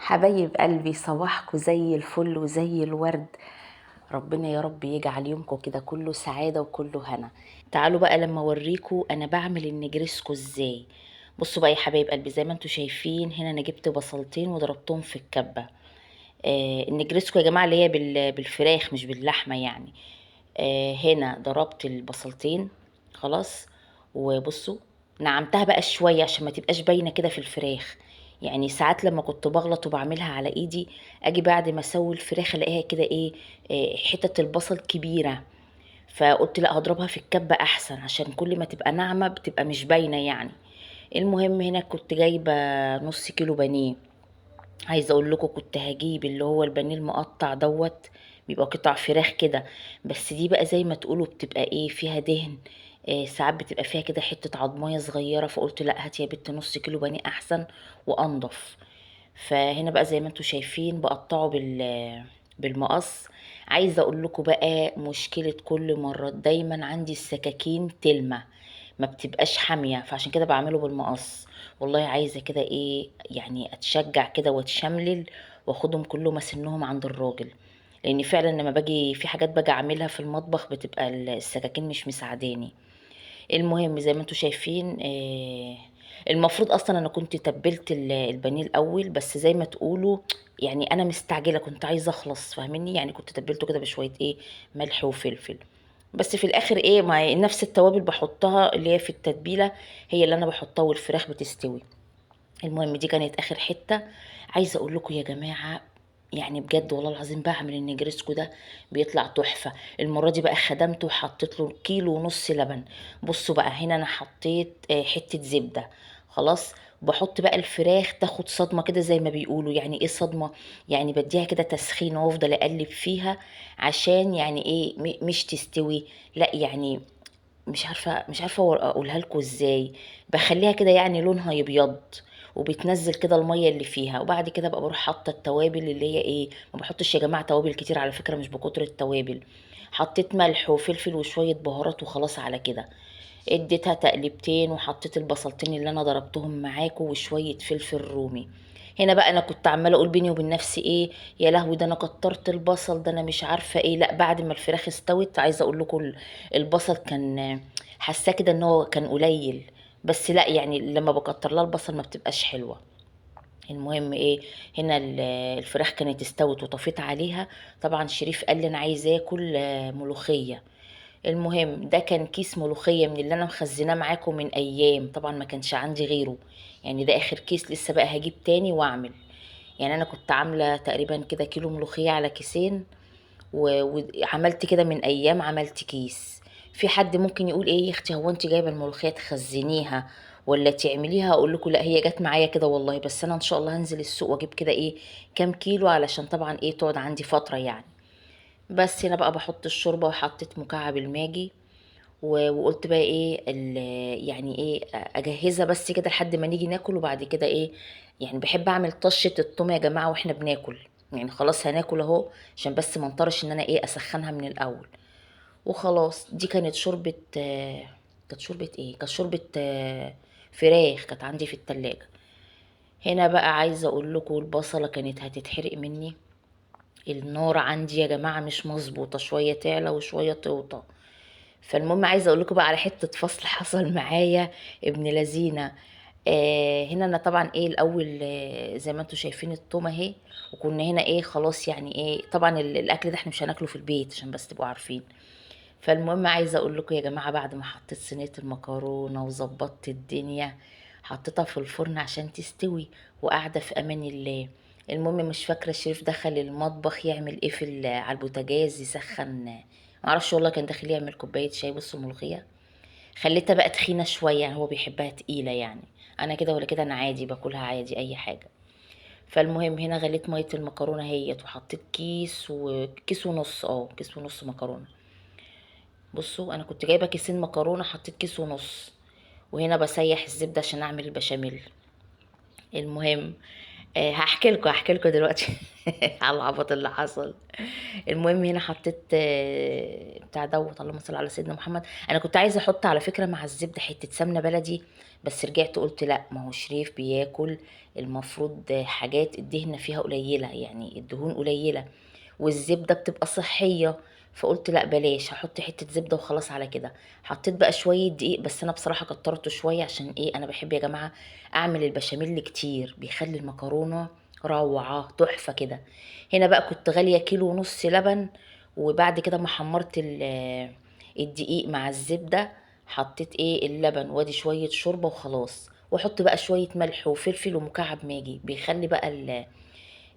حبايب قلبي، صباحكم زي الفل وزي الورد. ربنا يا رب يجعل يومكم كده كله سعادة وكله هنا. تعالوا بقى لما اوريكم انا بعمل النجرسكو ازاي. بصوا بقى يا حبايب قلبي، زي ما انتم شايفين هنا انا جبت بصلتين وضربتهم في الكبة. النجرسكو يا جماعة اللي هي بالفراخ مش باللحمة يعني. هنا ضربت البصلتين خلاص، وبصوا نعمتها بقى شوية عشان ما تبقاش باينة كده في الفراخ. يعني ساعات لما كنت بغلط وبعملها على ايدي، اجي بعد ما اسوي الفراخ الاقيها كده ايه، حتة البصل كبيرة، فقلت لا هضربها في الكبة احسن، عشان كل ما تبقى ناعمة بتبقى مش باينة يعني. المهم هنا كنت جايبة نص كيلو بانيه. عايزة اقول لكم كنت هجيب اللي هو البانيه المقطع دوت، بيبقى قطع فراخ كده، بس دي بقى زي ما تقولوا بتبقى ايه، فيها دهن، ساعات بتبقى فيها كده حتة عضماية صغيرة، فقلت لا هات يا بنت نص كيلو بانيه احسن وانضف. فهنا بقى زي ما انتوا شايفين بقطعه بالمقص. عايزة اقول لكم بقى مشكلة كل مرة، دايما عندي السكاكين تلمة، ما بتبقاش حامية، فعشان كده بعمله بالمقص. والله عايزة كده ايه يعني، اتشجع كده واتشملل واخدهم كلهم اسنهم عند الراجل، لان فعلا لما باجي في حاجات باجي اعملها في المطبخ بتبقى السكاكين مش مساعداني. المهم زي ما انتوا شايفين، المفروض اصلا انا كنت تبلت البانيه الاول، بس زي ما تقولوا يعني انا مستعجلة كنت عايزه اخلص، فاهميني يعني، كنت تبلته كده بشوية ايه، ملح وفلفل، بس في الاخر ايه، مع نفس التوابل بحطها اللي هي في التتبيله، هي اللي انا بحطها والفراخ بتستوي. المهم دي كانت اخر حتة. عايزه اقول لكم يا جماعة يعني بجد والله العظيم بعمل النجرسكو ده بيطلع تحفة. المرة دي بقى خدمته وحطيت له كيلو ونص لبن. بصوا بقى هنا انا حطيت حتة زبدة خلاص. بحط بقى الفراخ تاخد صدمة كده زي ما بيقولوا. يعني ايه صدمة؟ يعني بديها كده تسخين وافضل اقلب فيها عشان يعني ايه، مش تستوي، لا يعني مش عارفة اقولها لكم ازاي، بخليها كده يعني لونها يبيض، وبتنزل كده المية اللي فيها. وبعد كده بقى بروح حاطة التوابل اللي هي ايه، ما بحطش يا جماعة توابل كتير على فكرة، مش بكتر التوابل، حطيت ملح وفلفل وشوية بهارات وخلاص على كده. اديتها تقليبتين وحطيت البصلتين اللي انا ضربتهم معاكم وشوية فلفل رومي. هنا بقى انا كنت عمالة اقول بيني وبين نفسي ايه، يا لهوي ده انا كترت البصل، ده انا مش عارفة ايه. لا بعد ما الفراخ استوت عايزة اقول لكم البصل كان حاساه كده ان هو كان قليل، بس لا يعني لما بكتر لها البصل ما بتبقاش حلوة. المهم ايه، هنا الفراخ كانت استوت وطفيت عليها. طبعا شريف قال لي انا عايز اكل ملوخية. المهم ده كان كيس ملوخية من اللي انا مخزناه معاكم من ايام، طبعا ما كانش عندي غيره يعني، ده اخر كيس، لسه بقى هجيب تاني واعمل. يعني انا كنت عاملة تقريبا كده كيلو ملوخية على كيسين، وعملت كده من ايام، عملت كيس. في حد ممكن يقول ايه يا اختي، هو انت جايبه الملوخية تخزنيها ولا تعمليها؟ اقول لكم لا، هي جت معايا كده والله، بس انا ان شاء الله هنزل السوق واجيب كده ايه كام كيلو، علشان طبعا ايه تقعد عندي فترة يعني. بس هنا بقى بحط الشوربة وحطيت مكعب الماجي، وقلت بقى ايه يعني ايه اجهزها بس كده لحد ما نيجي ناكل. وبعد كده ايه يعني بحب اعمل طشه التوم يا جماعة واحنا بناكل، يعني خلاص هناكل اهو، عشان بس ما انطرش ان انا ايه اسخنها من الاول وخلاص. دي كانت شوربة، كانت شوربة ايه، كانت شوربة، فراخ كانت عندي في التلاجة. هنا بقى عايزة اقول لكم البصلة كانت هتتحرق مني، النار عندي يا جماعة مش مظبوطة، شوية تعلى وشوية توطى. فالمهم عايزة اقول لكم بقى على حتة فصل حصل معايا ابن لذينة. هنا انا طبعا ايه الاول، زي ما انتم شايفين التومه اهي، وكنا هنا ايه خلاص يعني ايه، طبعا الاكل ده احنا مش هناكله في البيت عشان بس تبقوا عارفين. فالمهم عايزه اقول لكم يا جماعة، بعد ما حطيت صينية المكرونه وظبطت الدنيا، حطيتها في الفرن عشان تستوي وقاعدة في امان الله. المهم مش فاكره شريف دخل المطبخ يعمل ايه في على البوتاجاز يسخن، معرفش والله كان داخل يعمل كوباية شاي. بصوا الملوخية خليتها بقى تخينة شوية، يعني هو بيحبها تقيلة يعني، انا كده ولا كده انا عادي باكلها عادي اي حاجة. فالمهم هنا غليت مية المكرونه اهيت، وحطيت كيس وكيس ونص، كيس ونص مكرونه. بصوا انا كنت جايبه كيسين مكرونه، حطيت كيس ونص. وهنا بسيح الزبدة عشان اعمل البشاميل. المهم هحكي لكم دلوقتي على العبط اللي حصل. المهم هنا حطيت بتاع دوت، اللهم صل على سيدنا محمد. انا كنت عايزه احط على فكرة مع الزبدة حتة سمنه بلدي، بس رجعت قلت لا، ما هو شريف بياكل المفروض حاجات الدهنه فيها قليله، يعني الدهون قليله والزبده بتبقى صحية، فقلت لا بلاش، هحط حتة زبدة وخلاص على كده. حطيت بقى شوية دقيق، بس انا بصراحة كترته شوية، عشان ايه، انا بحب يا جماعة اعمل البشاميل كتير، بيخلي المكرونه روعه تحفة كده. هنا بقى كنت غالية 1.5 كيلو لبن، وبعد كده ما حمرت الدقيق مع الزبدة، حطيت ايه اللبن، وادي شوية شوربة وخلاص، واحط بقى شوية ملح وفلفل ومكعب ماجي، بيخلي بقى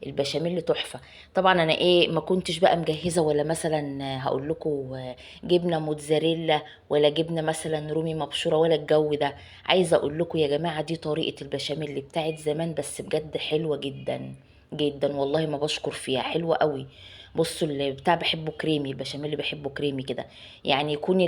البشاميل تحفة. طبعا انا ايه ما كنتش بقى مجهزة، ولا مثلا هقول لكم جبنه موتزاريلا، ولا جبنه مثلا رومي مبشوره، ولا الجو ده. عايزه اقول لكم يا جماعة دي طريقه البشاميل بتاعت زمان، بس بجد حلوة جدا جدا والله، ما بشكر فيها، حلوة قوي. بصوا اللي بتاع بحبه كريمي، البشاميل بحبه كريمي كده، يعني يكون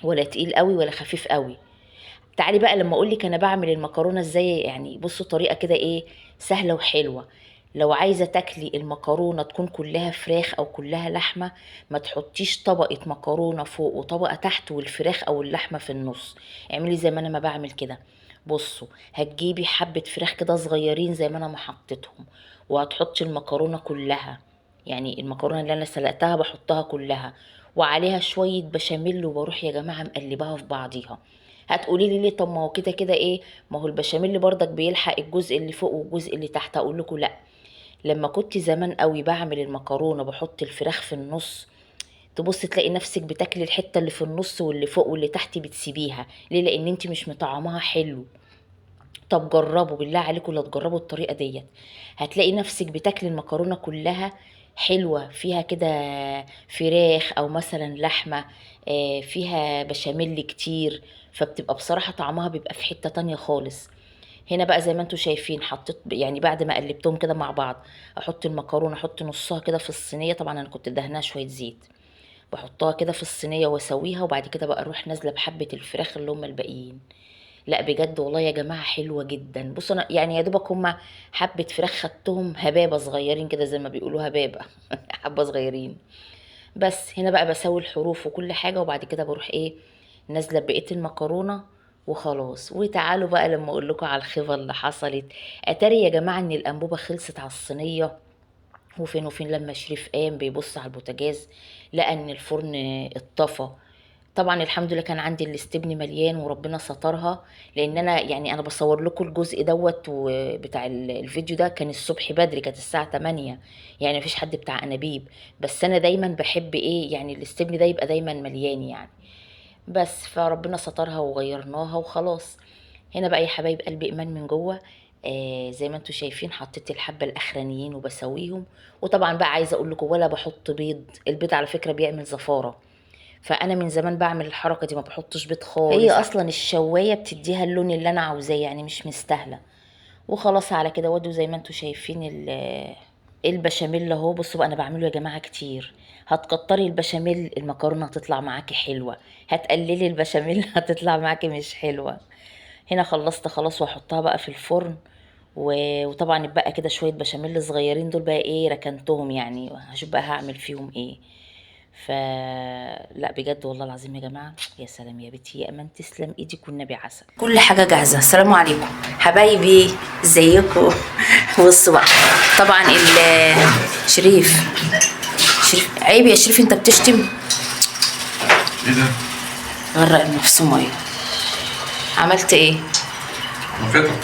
ولا تقيل قوي ولا خفيف قوي. تعالي بقى لما اقول لك انا بعمل المكرونه ازاي، يعني بصوا طريقه كده ايه سهلة وحلوه. لو عايزه تاكلي المكرونه تكون كلها فراخ او كلها لحمه، ما تحطيش طبقه مكرونه فوق وطبقه تحت والفراخ او اللحمة في النص، اعملي زي ما انا ما بعمل كده. بصوا هتجيبي حبه فراخ كده صغيرين زي ما انا ما حطيتهم، وهتحطي المكرونه كلها، يعني المكرونه اللي انا سلقتها بحطها كلها، وعليها شوية بشاميل، وبروح يا جماعة مقلباها في بعضيها. هتقولي لي ليه؟ طب ما هو كده كده ايه، ما هو البشاميل برضك بيلحق الجزء اللي فوق والجزء اللي تحت. اقول لكم لا، لما كنت زمان قوي بعمل المكرونه بحط الفراخ في النص، تبص تلاقي نفسك بتاكلي الحتة اللي في النص واللي فوق واللي تحت بتسيبيها. ليه؟ لان انت مش مطعماها حلو. طب جربوا بالله عليكم، لا تجربوا الطريقة ديت، هتلاقي نفسك بتاكلي المكرونه كلها حلوة، فيها كده فراخ او مثلا لحمه، فيها بشاميل كتير، فبتبقى بصراحة طعمها بيبقى في حتة تانية خالص. هنا بقى زي ما انتوا شايفين حطيت، يعني بعد ما قلبتهم كده مع بعض، احط المكرونه، احط نصها كده في الصينية، طبعا انا كنت دهناها شوية زيت، بحطها كده في الصينية واسويها، وبعد كده بقى اروح نازله بحبه الفراخ اللي هم الباقيين. لا بجد والله يا جماعة حلوة جدا. بصوا انا يعني يا دوبك هما حبه فراخ خدتهم هبابه صغيرين كده، زي ما بيقولوا هبابه حبه صغيرين بس. هنا بقى بسوي الحروف وكل حاجة، وبعد كده بروح ايه نازله بقية المكرونه وخلاص. وتعالوا بقى لما اقول لكم على الخبر اللي حصلت. اتاري يا جماعة ان الانبوبة خلصت على الصينية، وفين وفين لما شريف قام بيبص على البوتاجاز لقى ان الفرن اتطفى. طبعا الحمد لله كان عندي الاستبن مليان وربنا سترها، لان انا يعني انا بصور لكم الجزء دوت وبتاع الفيديو ده كان الصبح بدري، كانت الساعة 8، يعني مفيش حد بتاع انابيب، بس انا دايما بحب ايه يعني الاستبن ده يبقى دايما مليان يعني، بس فربنا سترها وغيرناها وخلاص. هنا بقى يا حبايب قلبي ايمان من جوه، زي ما انتم شايفين حطيت الحبة الاخرانيين وبسويهم. وطبعا بقى عايزه اقول لكم ولا بحط بيض، البيض على فكرة بيعمل زفاره، فانا من زمان بعمل الحركة دي، ما بحطش بيض خالص. هي اصلا الشوايه بتديها اللون اللي انا عاوزاه، يعني مش مستاهلة. وخلاص على كده. وادوا زي ما انتم شايفين البشاميل اهو. بصوا بقى انا بعمله يا جماعة كتير، هتكتري البشاميل المكرونه هتطلع معاكي حلوة، هتقللي البشاميل هتطلع معاكي مش حلوة. هنا خلصت خلاص، واحطها بقى في الفرن. وطبعا اتبقى كده شوية بشاميل صغيرين، دول بقى ايه ركنتهم، يعني هشوف بقى هعمل فيهم ايه. فلا بجد والله العظيم يا جماعة، يا سلام يا بنتي يا امان، تسلم ايدك والنبي عسل. كل حاجة جاهزة. السلام عليكم حبايبي، ازيكم؟ بصوا بقى طبعا شريف، شريف عيب يا شريف، انت بتشتم. ايه ده؟ غرق نفسه مية. عملت ايه؟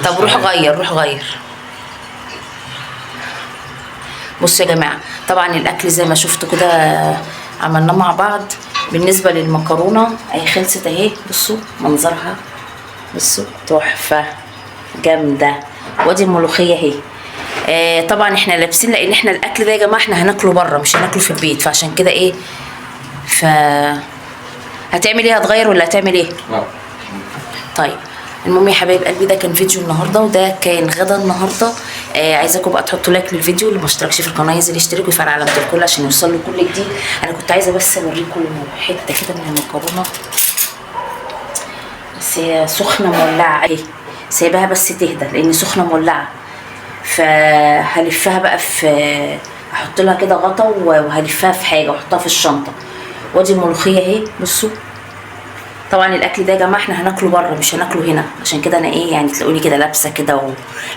طب روح غير، روح غير. بصوا يا جماعة طبعا الاكل زي ما شفتوا كده عملناه مع بعض. بالنسبة للمكرونه اهي خلصت اهي، بصوا منظرها، بصوا تحفة جامدة. وادي الملوخية اهي. طبعا احنا لابسين، لان احنا الاكل ده يا جماعة احنا هناكله بره مش هناكله في البيت، فعشان كده ايه. ف هتعمل ايه؟ هتغير ولا هتعمل ايه؟ لا. طيب المهم يا حبايب قلبي، ده كان فيديو النهارده وده كان غدا النهارده. عايزاكم بقى تحطوا like للفيديو، اللي ما اشتركش في القناة ينزل يشترك ويفعل علامة الكل عشان يوصل له كل جديد. انا كنت عايزه بس اوريكم حتة كده من المكرونه، بس هي سخنة مولعه اهي، سايباها بس تهدى لان سخنة مولعه. فهلفها بقى في، احط لها كده غطا وهلفها في حاجة واحطها في الشنطة. وادي الملوخية اهي، بصوا طبعا الاكل ده يا جماعة احنا هناكله بره مش هناكله هنا، عشان كده انا ايه يعني تلاقوني كده لابسه كده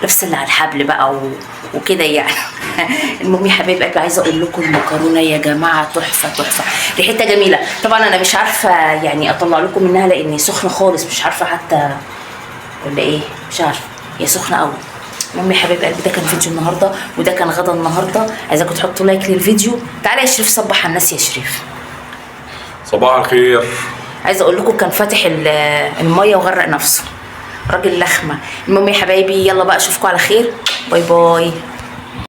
ولابسه اللي على الحبل بقى وكده يعني. المهم يا حبايب قلبي عايزه اقول لكم المكرونه يا جماعة تحفة تحفة، ريحتها جميلة. طبعا انا مش عارفه يعني اطلع لكم منها لان سخنة خالص، مش عارفه حتى ولا ايه، مش عارفه، هي سخنة قوي. المهم يا حبايب قلبي ده كان فيديو النهارده وده كان غدا النهارده. عايزاكم تحطوا like للفيديو. تعالى يا شريف صبح على الناس يا شريف. صباح الخير. عايزه اقول لكم كان فاتح المية وغرق نفسه، راجل لخمه. المهم يا حبايبي يلا بقى اشوفكم على خير، bye bye.